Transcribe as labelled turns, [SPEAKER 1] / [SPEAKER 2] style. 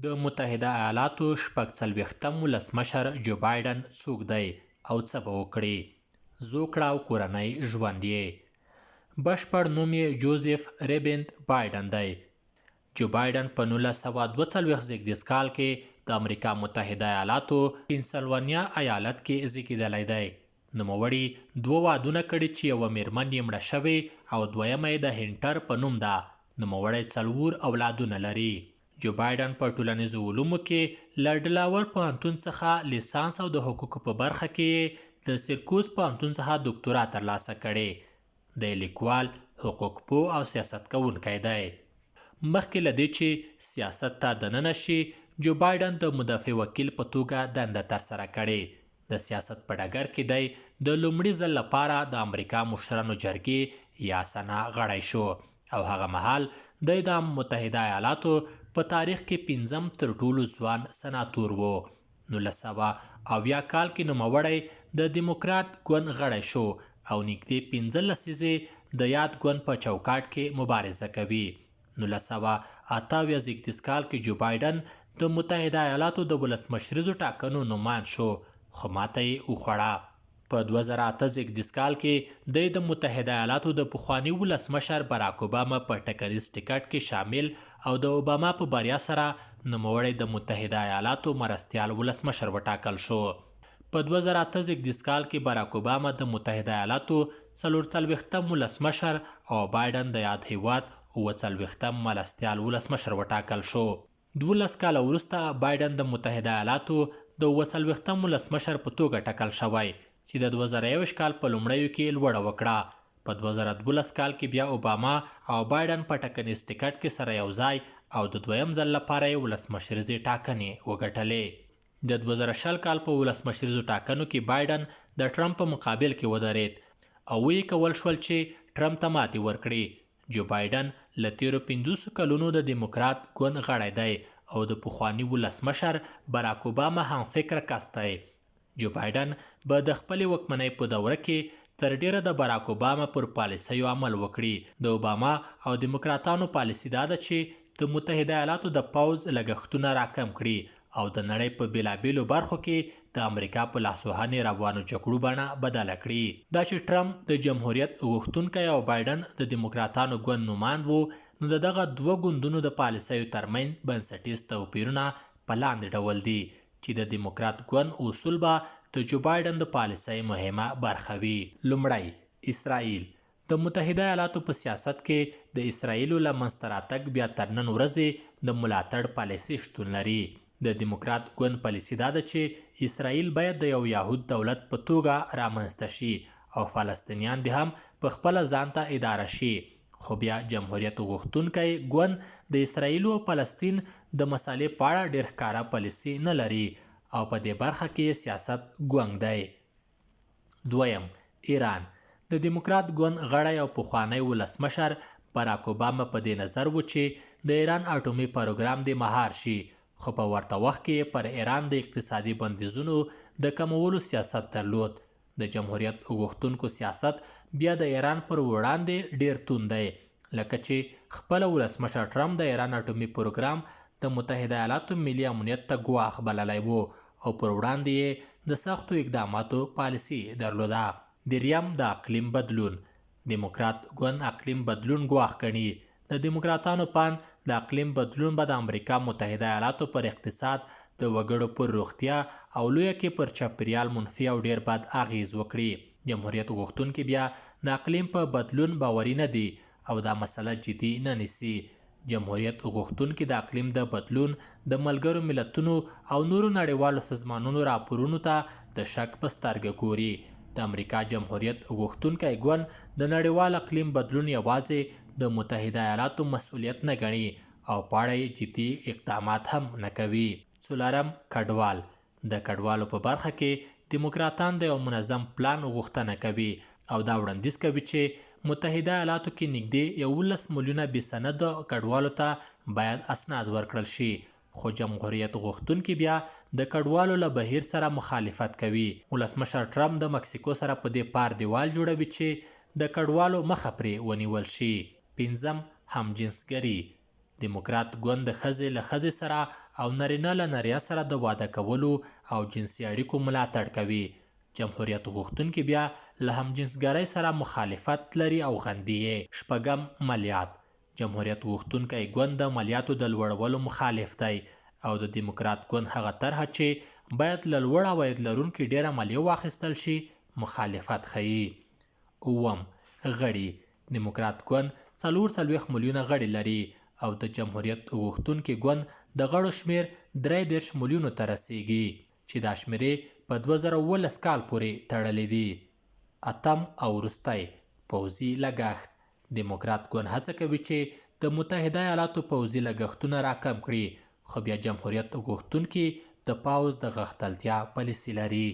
[SPEAKER 1] د متحده ایالاتو 46م ولسمشر جو بایډن څوک دی او څه به وکړي؟ زوکړه او کورنی ژوند یې. بشپړ نوم یې جوزف ریبنت بایډن دی. جو بایډن په 1942 زېږدیز کال کې د امریکا متحده ایالاتو پنسلوانیا ایالت کې زېږېدلی دی. نوموړي دوه وادونه کړي چې یوه مېرمن یې مړه شوې او دویمه یې د هنټر په نوم ده. نوموړی څلور اولادونه لري. جو بایډن په ټولنیزو علومو کې له ډلاور پوهنتون څخه لیسانس او د حقوقو په برخه کې یې د سیرکوز پوهنتون څخه دوکتورا ترلاسه کړې. دی لیکوال، حقوقپوه او سیاست کوونکی دی. مخکې له دې چې سیاست ته دننه شي، جو بایډن د مدافع وکیل په توګه دنده ترسره کړې. د سیاست په ډګر کې دی د لومړي ځل لپاره د امریکا مشرانو جرګې یا سنا غړی شو او هغه مهال دی د متحده ایالاتو په تاریخ کې پنځم تر ټولو ځوان سناتور و. 1970 کال کې نوموړی د دیموکرات ګوند غړی شو او نږدې پنځه لسیزې د یاد ګوند په چوکاټ کې مبارزه کوي. 1978 زېږدیز کال کې جو بایډن د متحده ایالاتو د ولسمشریزو ټاکنو نوماند شو، خو ماته یې وخوړه. په 2008 زېږدیز کال کې دی د متحده ایالاتو د پخواني ولسمشر باراک اوباما په ټاکنیز ټکټ کې شامل او د اوباما په بریا سره نوموړی د متحده ایالاتو مرستیال ولسمشر وټاکل شو. په 2008 زېږدیز کال کې باراک اوباما د متحده ایالاتو 44م ولسمشر او بایډن د یاد هېواد 47م مرستیال ولسمشر وټاکل شو. 12 کاله وروسته بایډن د متحده ایالاتو د 47م ولسمشر په توګه ټاکل شوی چې د 2021 کال په لومړیو کې لوړه وکړه. په 2012 کال کې بیا اوباما او بایډن په ټاکنیز ټکټ کې سره یو ځای او د دویم ځل لپاره یې ولسمشریزې ټاکنې وګټلې. د 2020 کال په ولسمشریزو ټاکنو کې بایډن د ټرمپ په مقابل کې ودرید او ویې کول شول چې ټرمپ ته ماتې ورکړي. جو بایډن له تېرو 50 کلونو د دیموکرات ګوند غړی دی او د پخواني ولسمشر باراک اوباما همفکره کس دی. جو بایډن به د خپلې واکمنۍ په دوره کې تر ډېره د باراک اوباما پر پالیسیو عمل وکړي. د اوباما او دیموکراتانو پالیسي دا ده چې د متحده ایالاتو د پوځ لګښتونه راکم کړي او د نړۍ په بېلابېلو برخو کې د امریکا په لاسوهنې روانو جګړو بڼه بدله کړي. دا چې ټرمپ د جمهوریت غوښتونکی او بایډن د دیموکراتانو ګوند نوماند وو، نو د دغه دوه ګوندونو د پالیسیو ترمنځ بنسټیز توپیرونه په لاندې ډول دي چې د دیموکرات ګوند اصول به د جو بایډن د پالیسۍ مهمه برخه وي. لومړی، اسرائیل د متحده ایالاتو په سیاست کې د اسرائیلو له منځته راتګ بیا تر نن ورځې د ملاتړ پالیسي شتون لري. د دیموکرات ګوند پالیسي دا ده چې اسرائیل باید د یو یهود دولت په توګه رامنځته شي او فلسطینیان دې هم په خپله ځانته اداره شي. خو بیا جمهوریت غوښتونکی ګوند د اسرائیلو او فلسطین د مسالې په اړه ډېر ښکاره پالیسي نه لري او په دې برخه کې یې سیاست ګونګ دی. دویم، ایران د دیموکرات ګوند غړی او پخوانی ولسمشر باراک اوباما په دې نظر و چې د ایران اټومي پروګرام دې مهار شي، خو په ورته وخت کې یې پر ایران د اقتصادي بندیزونو د کمولو سیاست درلود. د جمهوریت غوښتونکو سیاست بیا د ایران پر وړاندې ډېر توند دی، لکه چې خپله ولسمشر ټرمپ د ایران اټومي پروګرام د متحده ایالاتو ملي امنیت ته ګواښ بللی و او پر وړاندې یې د سختو اقداماتو پالیسي درلوده. دریم، د اقلیم بدلون. دیموکرات ګوند اقلیم بدلون ګواښ ګڼي. د دیموکراتانو په اند، د اقلیم بدلون به د امریکا متحده ایالاتو پر اقتصاد، د وګړو پر روغتیا او لویه کې پر چاپیریال منفي او ډېر بد اغېز وکړي. جمهوریت غوښتونکي بیا د اقلیم په بدلون باوري نه دي او دا مسله جدي نه نیسي. جمهوریت غوښتونکي د اقلیم د بدلون د ملګرو ملتونو او نورو نړیوالو سازمانونو راپورونو ته د شک په سترګه ګوري. د امریکا جمهوریت غوښتونکی ګوند د نړیوال اقلیم بدلون یوازې د متحده ایالاتو مسؤلیت نه ګڼي او په اړه یې جدي اقدامات هم نه کوي. څلورم، کډوال د کډوالو په برخه کې دیموکراتان د یو منظم پلان غوښتنه کوي او دا وړاندیز کوي چې متحده ایالاتو کې نږدې 11 میلیونه بې سنده کډوالو ته باید اسناد ورکړل شي، خو جمهوریت غوښتونکي بیا د کډوالو له بهیر سره مخالفت کوي. ولسمشر ټرمپ د مکسیکو سره په دې پار دیوال جوړوي چې د کډوالو مخه پرې ونیول شي. پنځم، همجنسګري. دیموکرات ګوند د ښځې له ښځې سره او نارینه له نارینه سره د واده کولو او جنسي اړیکو ملاتړ کوي. جمهوریت غوښتونکي بیا له همجنسګرۍ سره مخالفت لري او غندي یې. شپږم، مالیات. جمهوریت غوښتونکی ګوند د مالیاتو د لوړولو مخالف دی او د دیموکرات ګوند هغه طرحه چې باید له لوړ عواید لرونکي ډېره مالیه واخیستل شي، مخالفت ښيي. اووم، غړي. دیموکرات ګوند 44 ملیونه غړي لري او د جمهوریت غوښتونکي ګوند د غړو شمېر 33 ملیونو ته رسېږي چې دا شمېرې په 2017 کال پورې تړلې دي. اتم او وروستی، پوځي لګښت. دیموکرات ګوند هڅه کوي چې د متحده ایالاتو پوځي لګښتونه راکم کړي، خو بیا جمهوریت غوښتونکي د پوځ د غښتلتیا پالیسي لري.